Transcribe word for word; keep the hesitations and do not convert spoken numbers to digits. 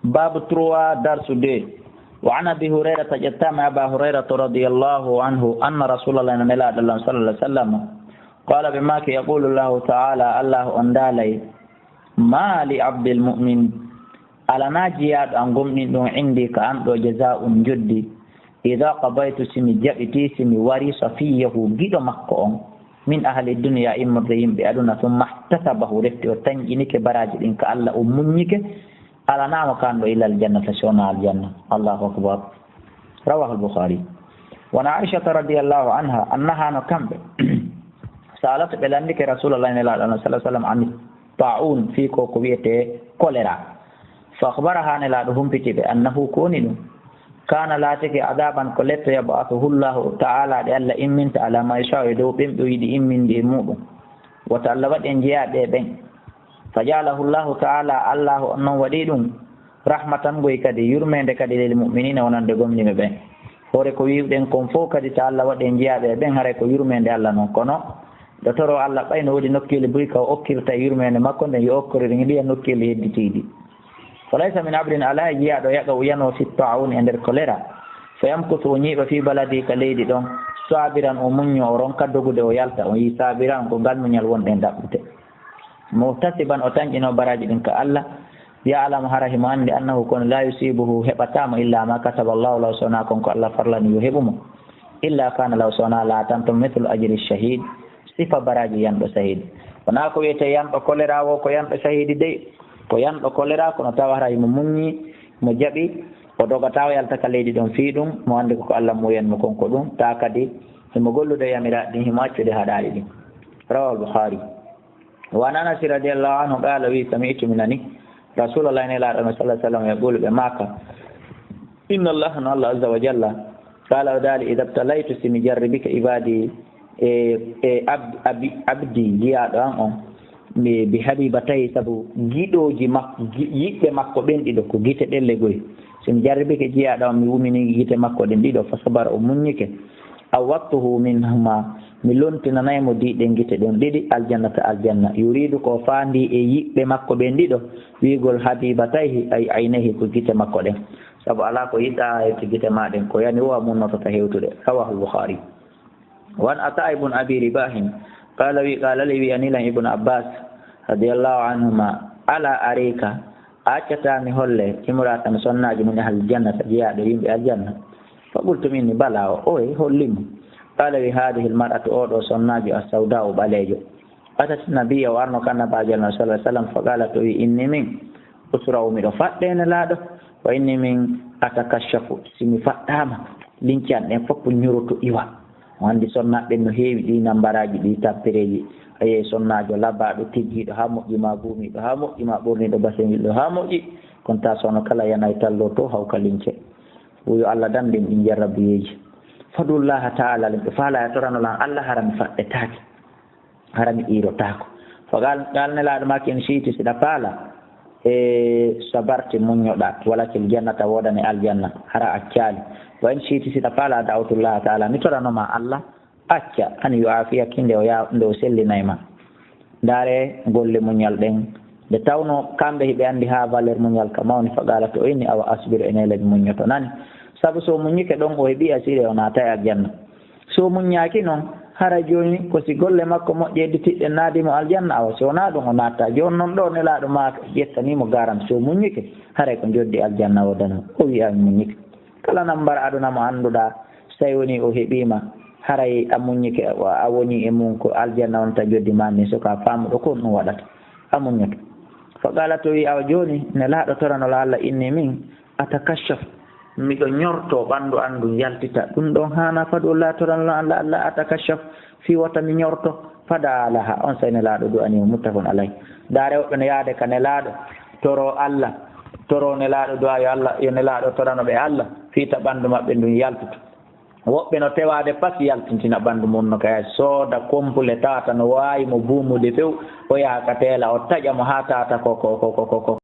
Babu trois, darsu deux. Wa an Abi Hurairata, ƴettaama Aba Hurairata radiyallahu anhu, anna Rasulallah, no Nelaaɗo Allah sallallahu alaihi wasallam, qala, ɓe maaki, yaqulu Allahu ta'ala, Allah on daalay, ma li abdil mu'min, alanaa jiyaaɗo an gomɗinɗo indi ka an ɗo jazaa'un njoddi, ida qabaytu, si mi jaɓiti, si mi wari, safiyahu, giɗo makko on, min ahli dunya, immorde yimɓe aduna, thumma ihtasabahu, refti o tanƴinike baraaji ɗin ka Allah, o muññike, alanaama kanɗo ila aljannata, si wona aljanna. Allahu akbar. Rawahu al-Bukhari. Wa an Aishata radiyallahu anha, annaha, no kamɓe, sa'alat, ɓe landike Rasulullah, Nelaaɗo Allah sallallahu alaihi wasallam, an ta'un, fii ko, ko wi'etee choléra. Fa akhbaraha, Nelaaɗo humpiti ɓe, annahu, ko woni ɗum, kana, laatike, adaban, ko letto, yab'athuhu Allahu ta'ala, ɗe Allah imminta, ala ma yasha'u, e dow ɓen ɓe o yiɗi imminde e muɗum. Wata Allah waɗ en jeyaaɓe e ɓen. Fa ja'alahu Allahu ta'ala, Allahu on non waɗi ɗum, rahmatan, ngoy kadi yurmeende kadi, lil mu'minina, wonande gomɗinɓe ɓen. Hoore ko wi'uɗen kon fow kadi, ta Allah waɗ en jeyaaɓe e ɓen, haray ko yurmeende Allah non. Kono ɗo toro Allah, ɓay no woodi nokkeeli buy ka o okkirta yurmeende makko nden, yo okkoriri ɗiya nokkeeli hedditiiɗi. Fa laysa min abdin, alaa e jiyaaɗo, yaqa'u, yanoo, fi ta'uni, e nder choléra, fa yamkuthu, o ñiiɓa, fi baladi, ka leydi ɗon, sabiran, o muñño, o ronka dogude, o yalta, o yi sabiran, ko ngal muñal wonɗen ɗaɓɓude. Muhtasiban, o tanƴino baraaji ɗin ka Allah, ya'lamu, hara himo anndi, annahu, kono, la yusibuhu, heɓataa mo, illa ma kataba Allahu lahu, so wonaa kon ko Allah farlani yo heɓu mo, illa kana lahu, so wonaa laatanto, mithlu ajri shahid, sifa baraaji yanɗo sahid. Wonaa ko wi'etee yanɗo choléra wo ko yanɗo sahidi dey, ko yanɗo choléra, kono tawa hara himo muññi, mo jaɓi, o dogataa o yalta ka leydi ɗon fii ɗum, mo anndi ko ko Allah muuyan mo kon ko ɗum, taa kadi himo gollude yamiraaɗi ɗin, himo accude haɗaaɗi ɗin. Rawahu al-Bukhari. Wa an Anas radiyallahu anhu qala, wi, sami'tu, mi nani, Rasulullah, Nelaaɗo Allah sallallahu alaihi wasallam, yaqulu, ɓe maaka, inna Allah, no Allah azza wa jalla, qala, o daali, idha ibtalaytu, si mi jarribike, ibadi, e, e ab-, abi-, abdi, jiyaaɗo an on, mi, bi habibatayhi, sabu giɗooji makko, gi-, yiɓɓe makko ɓen ɗiɗo, ko gite ɗen le goy. Si mi jarribike jiyaaɗo an, mi wumini gite makko ɗen ɗiɗo, fa sabara, o muññike, awwaqtuhu minhuma, mi lontinanay mo di ɗen gite ɗen ɗiɗi, aljannata, aljanna. Yuridu, ko faandi e yiɓɓe makko ɓen ɗiɗo, wi'ugol habibatayhi, ay aynayhi, ko gite makko ɗen. Sabu alaa ko yiɗaa e gite maa ɗen, ko yani wo a munnotota hewtude. Rawahu al-Bukhari. Wa an Ata ibn Abi Ribahin, qala, wi, qala li, wi'ani lan Ibn Abbas radiyallahu anhuma, ala arika, a accataa mi holle, imra'atan, sonnaajo, min ahli jannata, jeyaaɗo yimɓe aljanna. Fa qultu, min ni, bala, o, oye, holli mo. Qala, wi, hadhihi al-mar'atu, oo ɗoo sonnaajo, as-sawda'u, ɓaleejo. Atat nabiyya, o arno ka Nabaajo Allah sallallahu alaihi wasallam, fa qalat, o wi, inni min, usra'u, miɗo faɗɗe Nelaaɗo, wa inni min atakashafu, si mi faɗɗaama, lince an ɗen fof ñoroto iwa. O anndi sonnaaɓe ɓen no heewi ɗi nambaraaji, ɗi tappereeji. A yehi sonnaajo labaaɗo, tiggiiɗo haa moƴƴi, maa guumiiɗo haa moƴƴi, maa ɓorniiɗo baseŋel ɗo haa moƴƴi, kono taa soono kala yanay tallo to hawka lince. Wo yo Allah dan ɗen ɗin jarrabuyeeji. Fad'ullaha ta'ala, ɓe faala ya torano lan Allah, hara mi faɗɗetaake. Hara mi iirotaako. Fa qaal, qaal Nelaaɗo maaki, in shi'ti, si ɗa faala, e sabarti, muññoɗaa, walakil jannata, woodani aljanna, hara accaali. Wa in shi'ti, si ɗa faala, da'awtullaha ta'ala, mi torano ma Allah, acca, an yu'afiyaki, nde o ya-, nde o sellinay ma. Ndaare golle muñal ɗen, nde tawno kamɓe hiɓe anndi haa valeur muñal ka mawni, fa qaala, to o inni, awa asbiru, e neele mi muññoto, nani? Sabu so o muññike ɗon, o heɓi asiri, o naatay aljanna. So o muññaaki non, hara jooni ko si golle makko moƴƴe hedditiɗɗe naadi mo aljanna, awa si wonaa ɗum o naattaa. Jooni non ɗoo Nelaaɗo maaka ƴettanii mo garan, so o muññike, haray ko njoddi aljanna o dano. O wi'a mi muññike. Kala nambar aduna mo annduɗaa, so tawi woni o heɓii ma, haray a muññike, a wonii e mum, ko aljanna on ta njoddi ma, min suka faamuɗo ko ɗum waɗata. A muññoto. Fa qaala, to wi'i, awa jooni Nelaaɗo torano la Allah inni min, atakashaf, miɗo ñortoo ɓanndu an ndun yaltita. Ɗum ɗon haanaa, fad'u Allah, toran Allah, Allah, atakashaf, fii wota mi ñorto. Fada'a laha, onsay Nelaaɗo du'ani mo, muttafaqun alayh. Ndaare woɓɓe no yaade ka Nelaaɗo, toro Allah, toro Nelaaɗo du'a yo Allah, yo Nelaaɗo torano ɓe Allah, fii ta ɓanndu maɓɓe ndun yaltito. Woɓɓe no tewaade pas yaltintina ɓanndu mun no kaya, sooda kompule tata no waawi mo buumude few, o yaha ka teela, o taƴa mo haa tata ko, ko, ko, ko, ko, ko.